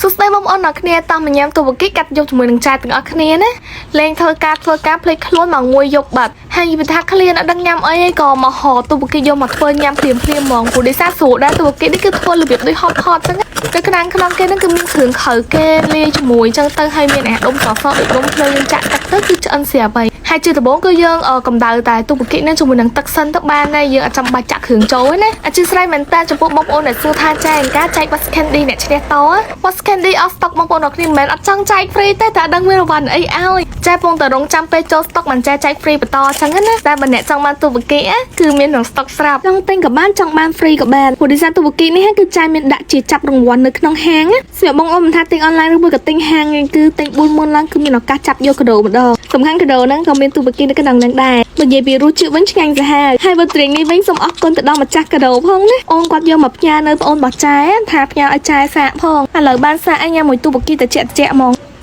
សួស្តីបងប្អូនអ្នកគ្នាតោះមកញ៉ាំទូបគីកាត់យកជាមួយនឹងចែទាំងអស់គ្នាណាលេងធ្វើការធ្វើការភ្លេចខ្លួនមកមួយយប់បាត់ហើយនិយាយថាឃ្លានអត់ដឹងញ៉ាំអីឯងក៏មកហៅទូបគីយកមកធ្វើញ៉ាំភ្លាមភ្លាមហ្មងព្រោះដោយសារស្រួលដែរទូបគីនេះគឺធ្វើរបៀបដូចហត់ហត់ចឹងទៅក្តាំងក្នុងគេហ្នឹងគឺមានគ្រឿងក្រៅគេលាយជាមួយចឹងទៅហើយមានអាដុំសសដូចដុំភ្លើងយើងចាក់ទឹកទៅគឺឆ្អិនស្រាប់ហើយហើយជាដំបូងគឺយើងកម្ដៅតែទូបគីនឹងជាមួយនឹងទឹកសិនទៅបានហើយយើងអត់ចាំបាច់ចាក់គ្រឿងចូលទេណាអធិស្ឋានមែនតើចំពោះបងប្អូនដែលសួរថាចែកការចែក Box Candy អ្នកឈ្នះត Box Candy អស់ stock បងប្អូនអរគ្នាមិនមែនអត់ចង់ចែក free ទេតែអត់ដឹងមានរង្វាន់អីឲ្យចែពងតែរងចាំពេលចូល stock មិនចែចែក free បន្តចឹងណាតែបើអ្នកចង់បានទូបគីគឺមានក្នុង stock ស្រាប់ចង់ទិញក៏បានចង់បាន free ក៏បានព្រោះដោយសារទូបគីនេះគឺចែមានដាក់ជាចាប់រង្វាន់នៅក្នុងហាងសម្រាប់បងអូនមិនថាទិញ online ឬមួយក៏ទិញហាងឯងគឺទិញ4មុនឡើងគឺមានឱកាសចាប់យកកាដូម្ដងសំខាន់កាដូហ្នឹងក៏មានទូបគីនៅក្នុងហ្នឹងដែរនិយាយពីរសជាតិវិញឆ្ងាញ់សាហាវហើយបើទ្រៀងនេះវិញសូមអរគុណទៅដល់ម្ចាស់កាដូផងណាអូនគាត់យកមកផ្ញើនៅប្អូនរបស់ចែថាផ្ញើឲ្យចែសាកផងឥឡូវបានសាកអញញ៉ាំមួយទូបគីតិចតិចហ្មង។